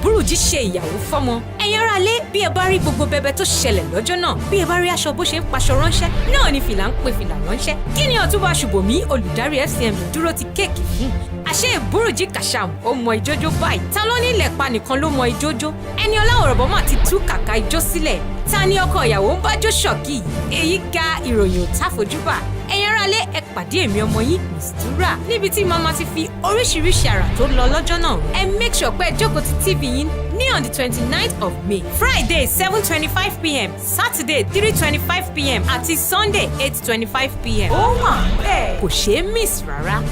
Burújí ṣe ìyàwó fọ́mọ. Ẹ̀yin aráalé, bí ẹ bá rí gbogbo bẹbẹ tó ṣẹlẹ̀ lọ́jọ́ náà, bí ẹ bá rí aṣọ bó ṣe ń paṣọ ránṣẹ́ náà ni fìlà ń pe fìlà ránṣẹ́. Kí ni Ọ̀túnba Ṣùbòmí, olùdarí FCMB, dúró ti kéèkì fún? Àṣé Burújí Kasham ó mọ ìjójó báyìí? Ta ló ní ilẹ̀pa nìkan ló mọ ìjójó? Ẹni ọláwọ̀rọ̀bọ̀ mà ti tú kàkà ijó sílẹ̀. Ta ni ọkọ ìyàwó ń bá jó ṣọ̀kì? Èyí ga, ìròyìn ò táfojúbà. Ẹ̀yin aráalé, ẹ pàdé èmi ọmọ yín Mistura níbi tí màmá ti fi oríṣiríṣi àrà tó lọ lọ́jọ́ náà. Ẹ make sure pé ẹ jókòó ti TV yín ní on the 29th of May, Friday 7:25 p.m., Saturday 3:25 p.m. àti Sunday 8:25 p.m. Ó wà bẹ́ẹ̀, kò ṣeé miss rárá.